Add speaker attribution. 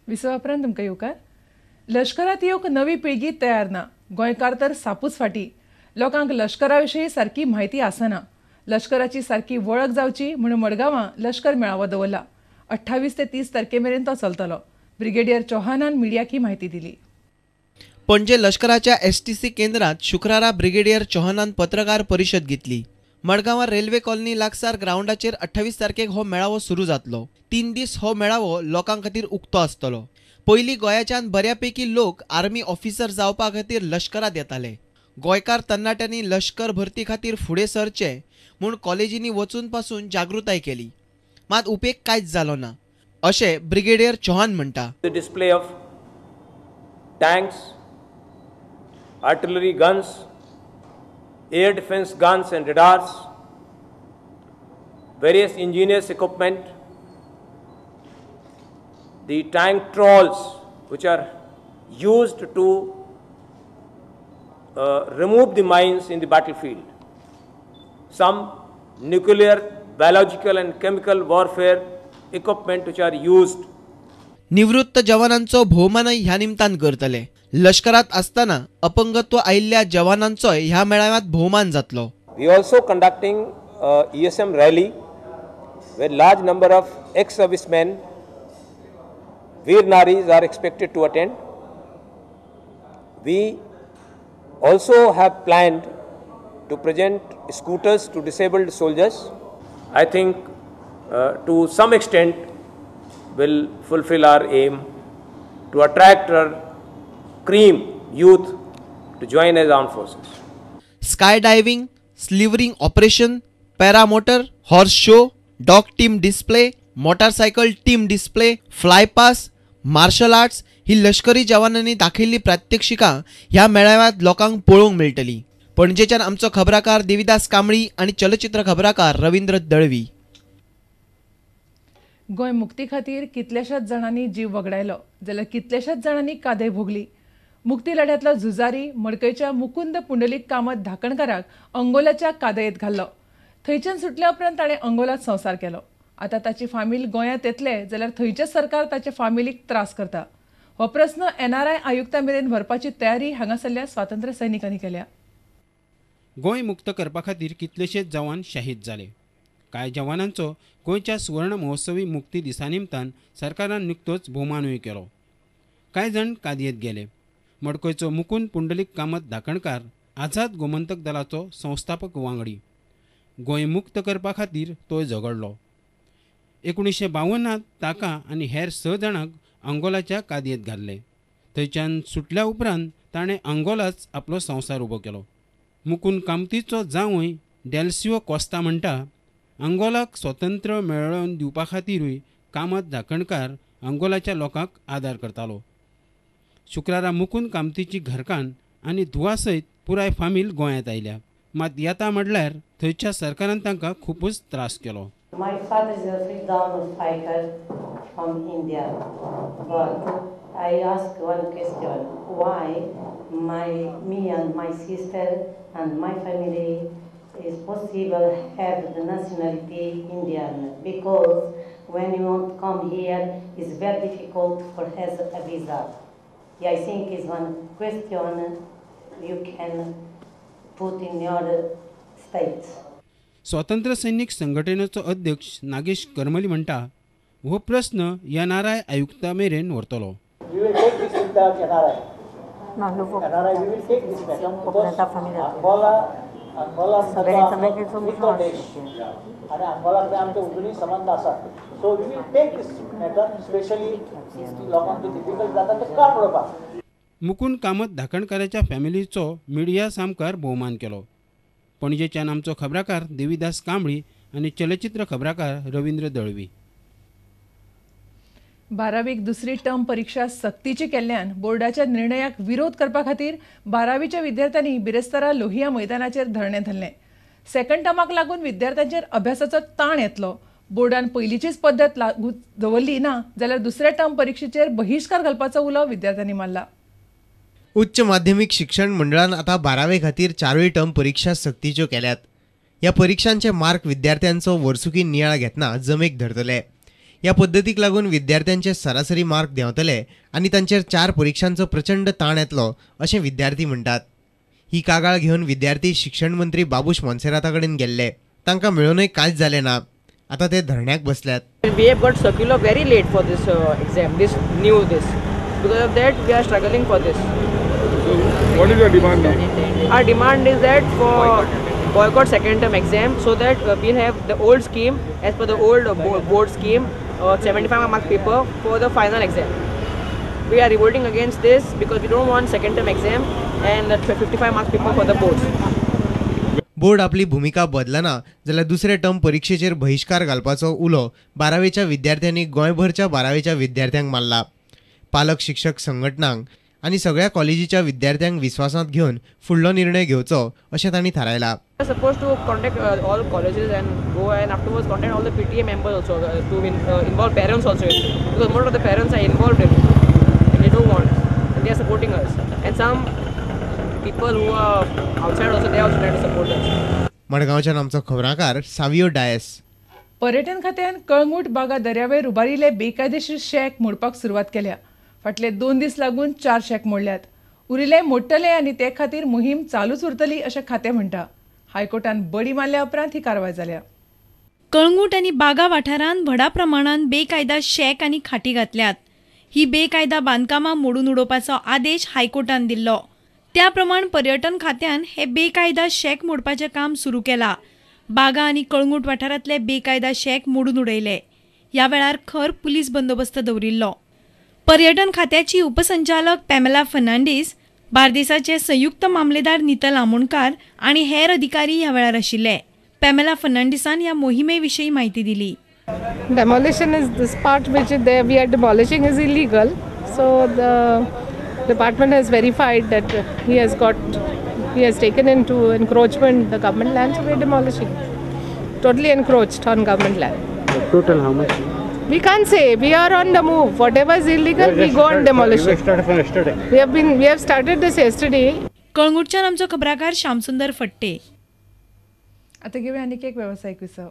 Speaker 1: विसवा उपरांत तुमकां येवकार. लश्करात येवंक नवी पिळगी तयार ना. गोंयकार तर सापूच फाटी. लोकांक लश्करा विशीं सारकी म्हायती आसना. लश्कराची सारकी वळख जावची म्हूण मडगांवां लश्कर मेळावो दवरला. 28 ते 30 तारखे मेरेन तो चलतलो. ब्रिगेडियर चौहानान मिडियाक ही म्हायती दिली.
Speaker 2: पणजे लश्कराच्या एसटीसी केंद्रात शुक्रारा ब्रिगेडियर चौहानान पत्रकार परिशद घेतली. मडगांवां रेल्वे कॉलनी लागसार ग्रावंडाचेर 28 तारखेक हो मेळावो सुरू जातलो. 3 दीस हो मेळावो लोकां खातीर उक्तो आसतलो. पयलीं गोंयाच्यान बऱ्यापैकी लोक आर्मी ऑफिसर जावपा खातीर लश्करांत येताले. गोंयकार तरणाट्यांनी लश्कर भरती खातीर फुडें सरचें म्हूण कॉलेजींनी वचून पासून जागृताय केली, मात उपेग कांयच जालो ना अशें ब्रिगेडियर चौहान म्हणटा.
Speaker 3: The display of tanks, artillery guns, air defense guns and radars, various ingenious equipment, the tank trolls which are used to remove the mines in the battlefield, some nuclear, biological and chemical warfare equipment which are used.
Speaker 2: निवृत्त जवानांचो भोवमानय ह्या निमतान करतले. लश्करात आसतना अपंगत्व आयिल्ल्या जवानांचोय ह्या मेळाव्यात भोवमान जातलो.
Speaker 3: We also conducting ESM rally where large number of ex-servicemen, Veer Naris are expected to attend. We also have planned to present scooters to disabled soldiers. I think to some extent will fulfill our aim to attract our cream youth to join as armed forces.
Speaker 2: Sky diving, slivering operation, paramotor, horse show, dog team display, motorcycle team display, fly pass, martial arts ही लष्करी जवानांनी दाखयल्ली प्रात्यक्षिकां ह्या मेळाव्यात लोकांक पळोवंक मेळटली. पणजेच्यान आमचो खबराकार देविदास कांबळी आनी चलचित्र खबराकार रवींद्र दळवी.
Speaker 1: गोंय मुक्ती खातीर कितल्याशाच जाणांनी जीव वगडायलो जाल्यार कितल्याशाच जाणांनी कादय भोगली. मुक्ती लढ्यांतलो झुजारी मडकयच्या मुकुंद पुंडलीक कामत धाकणकाराक अंगोलाच्या कादयेत घाल्लो. थंयच्यान सुटल्या उपरांत ताणें अंगोलात संवसार केलो. आतां ताची फामील गोंयांत येतले जाल्यार थंयचें सरकार ताचे फामिलीक त्रास करता. हो प्रस्न एनआरआय आयुक्ता मेरेन व्हरपाची तयारी हांगासरल्या स्वातंत्र्य सैनिकांनी केल्या.
Speaker 4: गोंय मुक्त करपा खातीर कितलेशेच जवान शहीद जाले. कांय जवानांचो गोंयच्या सुवर्ण महोत्सवी मुक्ती दिसा निमतान सरकारान निकतोच भोवमानूय केलो. कांय जाण कादयेंत गेले. मडकयचो मुकुंद पुंडलीक कामत धाकणकार आझाद गोमंतक दलाचो संस्थापक वांगडी. गोंय मुक्त करपा खातीर तोय झगडलो. 1952 ताका आनी हेर 6 जाणांक अंगोलाच्या कादयेंत घाल्ले. थंयच्यान सुटल्या उपरांत ताणें अंगोलाच आपलो संवसार उबो केलो. मुकुंद कामतीचो जावंय डेल्सियो कोस्ता म्हणटा, अंगोलाक स्वतंत्र मेळोवन दिवपा खातीरूय कामत धाकणकार अंगोलाच्या लोकांक आदार करतालो. शुक्रारा मुकुंद कामतीची घरकान्न आनी धुवा सयत पुराय फामील गोंयांत आयल्या. मात येता म्हणल्यार थंयच्या सरकारान तांकां खुबूच त्रास केलो.
Speaker 5: My father is a freedom fighter from India, but I ask one question: why me and my sister and my family is possible have the nationality Indian? Because when you want to come here, it's very difficult for has a visa. Yeah, I think is one question you can put in your state.
Speaker 4: स्वातंत्र्य सैनिक संघटनेचो अध्यक्ष नागेश करमली म्हणटा, हो प्रस्न NRI Ayukta मेरेन व्हरतलो.
Speaker 6: We will take this with the NRI. NRI, we will take this matter because Angola, Angola मित्र देश आनी अंगोला कडेन आमचे अजुनूय संबंद आसात. So we will take this matter, specially लोकांक डिफिकल्ट जाता ते काडून उडोवपाक.
Speaker 4: मुकुंद कामत धाकणकाराच्या फॅमिलीचो मिडिया सामकार भोवमान केलो. पणजेच्यान आमचो खबराकार देविदास कांबळी आनी चलचित्र खबराकार रवींद्र दळवी.
Speaker 1: 12वीक दुसरी टर्म परीक्षा सक्तीची केल्ल्यान बोर्डाच्या निर्णयाक विरोध करपा खातीर 12वीच्या विद्यार्थ्यांनी बिरेस्तारा लोहिया मैदानाचेर धरणें धरलें. सेकंड टर्माक लागून विद्यार्थ्यांचेर अभ्यासाचो ताण येतलो. बोर्डान पयलींचीच पद्दत लागू दवरली ना जाल्यार दुसऱ्या टर्म परिक्षेचेर बहिश्कार घालपाचो उलो विद्यार्थ्यांनी मारला.
Speaker 7: उच्च माध्यमिक शिक्षण मंडळान आतां 12वे खातीर 4वी टर्म परीक्षा सक्तीच्यो केल्यात. ह्या परिक्षांचे मार्क विद्यार्थ्यांचो वर्सुकी नियाळ घेतना जमेक धरतले. ह्या पद्दतीक लागून विद्यार्थ्यांचे सरासरी मार्क देंवतले आनी तांचेर 4 परिक्षांचो प्रचंड ताण येतलो अशें विद्यार्थी म्हणटात. ही कागाळ घेवन विद्यार्थी शिक्षण मंत्री बाबूश मोन्सेराता कडेन गेल्ले. तांकां मेळूनय कांयच जालें ना. आतां ते धरण्याक बसल्यात.
Speaker 8: We have got circular very late for this exam, this new this. Because of that we are struggling for this.
Speaker 9: So what is your demand now?
Speaker 8: Our demand is that for boycott second term exam so that we'll have the old scheme as per the old board scheme, 75 mark paper for the final exam. We are revolting against this because we don't want second term exam and the 55 mark paper for the boards.
Speaker 7: Board आपली भूमिका बदलना जाल्यार दुसरे term परीक्षेचेर बहिश्कार घालपाचो उलो 12वेच्या विद्यार्थ्यांनी गोंयभरच्या 12वेच्या विद्यार्थ्यांक मारला. पालक शिक्षक संघटनांक आनी सगळ्या कॉलेजीच्या विद्यार्थ्यांक विस्वासांत घेवन फुडलो निर्णय घेवचो अशें तांणी थारायला.
Speaker 8: Supposed to contact all colleges and go and afterwards contact all the PTA members also to involve parents also because most of the parents are involved in it and they don't want and they are supporting us and some people who are outside also they also try to support us.
Speaker 7: मडगांवच्यान आमचो खबराकार सावियो डायस.
Speaker 1: पर्यटन खात्यान कळंगूट बागा दर्यावेळेर उबारिल्ले बेकायदेशीर shack मोडपाक सुरवात केल्या. फाटले 2 दीस लागून 4 शॅक मोडल्यात. उरिल्ले मोडटले आनी ते खातीर मोहीम चालूच उरतली अशें खातें म्हणटा. हायकोर्टान बडी मारल्या उपरांत ही कारवाय जाल्या.
Speaker 10: कळंगूट आनी बागा वाठारांत व्हडा प्रमाणान बेकायदा शॅक आनी खाटी घातल्यात. ही बेकायदा बांदकामां मोडून उडोवपाचो आदेश हायकोर्टान दिल्लो. त्या प्रमाण पर्यटन खात्यान हे बेकायदा शॅक मोडपाचें काम सुरू केला. बागा आनी कळंगूट वाठारांतले बेकायदा शॅक मोडून उडयले. ह्या वेळार खर पुलीस बंदोबस्त दवरिल्लो. पर्यटन खात्याची उपसंचालक पॅमेला फर्नांडीस, बार्देसाचे संयुक्त मामलेदार नितल आमोणकार आनी हेर अधिकारी ह्या वेळार आशिल्ले. पॅमेला फर्नांडीसान ह्या मोहिमे विशीं म्हायती दिली.
Speaker 11: Demolition is this part which is there we are demolishing is illegal. So the department has verified that he has taken into encroachment the government land, so we are demolishing. Totally encroached on government land.
Speaker 9: Total how much?
Speaker 11: We can't say. We are on the move. Whatever is illegal, we go and demolish it.
Speaker 9: We started from yesterday.
Speaker 11: We have started this yesterday.
Speaker 10: कळंगूटच्यान आमचो खबराकार श्यामसुंदर फट्टे.
Speaker 1: आता घेऊया आणखी एक व्यावसायिक विसव.